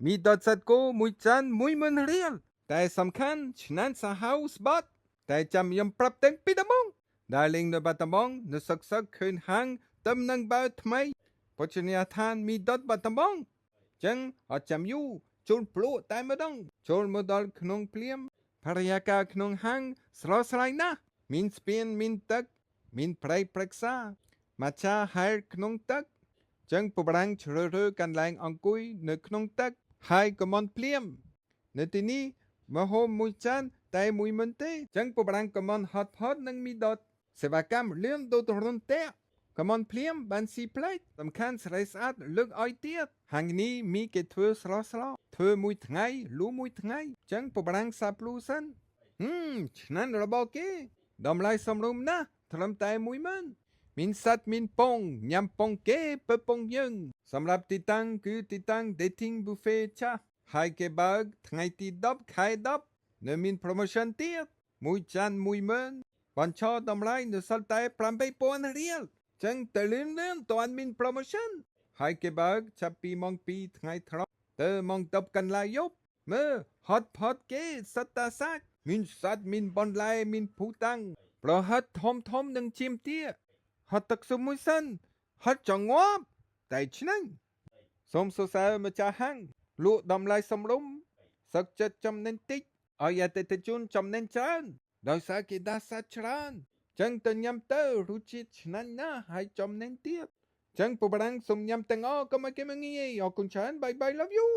មីដុតសាច់គោមួយចាន10000រៀលតែសំខាន់ឆ្ងាញ់សាហាវស្បត់តែចាំខ្ញុំប្រាប់ទាំងពីដំបងដែលលេងនៅបាត់ដំបងនៅសឹកសឹកឃើញហាងទំនឹងបើថ្មីភោជនីយដ្ឋានមីដុតបាត់ដំបងចឹងអត់ចាំយូរចូលភ្លក់តែម្ដងចូលមកដល់ក្នុងភ្លាមបរិយាកាសក្នុងហាងស្រស់ស្រាយណាស់មានស្ពានមានទឹកមានព្រៃព្រឹក្សាមច្ឆាហែលក្នុងទឹក ចឹងពបារាំងជ្រើសរើសកន្លែងអង្គុយនៅក្នុងទឹកហើយក៏មន់ភ្លាមនៅទីនេះមហូបមួយចានតែមួយមិនទេចឹងពបារាំងក៏មន់ហត់ផតនិងមីដុតសេវាកម្មលឿនដូចរន្ទាក់ក៏មន់ភ្លាមបានស៊ីផ្លេចសំខាន់ស្រីស្អាតលើកឲ្យទៀតហាងនេះមីគេធ្វើស្រស់ស្រស់ធ្វើមួយថ្ងៃលូមួយថ្ងៃចឹងពបារាំងសាប់លូសិនហឹមឆ្នាំរបស់គេតម្លៃសមរម្យណាស់ត្រឹមតែ10000មានសត្វមានពងញ៉ាំពងគេពើពងយើងសម្រាប់ទីតាំងគឺទីតាំង Dating Buffet ចាស់ហើយគេបើកថ្ងៃទី10ខែ10នៅមាន promotion ទៀតមួយចាន10000បញ្ចុះតម្លៃនៅសល់តែ8000រៀលចឹងទៅលឿនលឿនតើមាន promotion ហើយគេបើកចាប់ពីម៉ោង2ថ្ងៃត្រង់ទៅម៉ោង10កន្លះយប់មើលហត់ផតគេសត្វតាសាច់មានសត្វមានបន្លែមានភូតាំងប្រហិតធំធំនិងជៀមទា ហត់ទឹកស៊ុបមួយសិនហត់ចង់ងាប់តែឆ្ងាញ់សូមសរសើរម្ចាស់ហាងលក់តម្លៃសមរម្យសឹកចិត្តចំណេញតិចឲ្យអតិថិជនចំណេញច្រើនដោយសារគេដាស់សាច់ច្រើនចឹងទៅញ៉ាំទៅរសជាតិឆ្ងាញ់ណាស់ហើយចំណេញទៀតចឹងពូបារាំងសូមញ៉ាំទាំងអស់កុំឲ្យគេមកងាយអរគុណច្រើន bye bye, love you.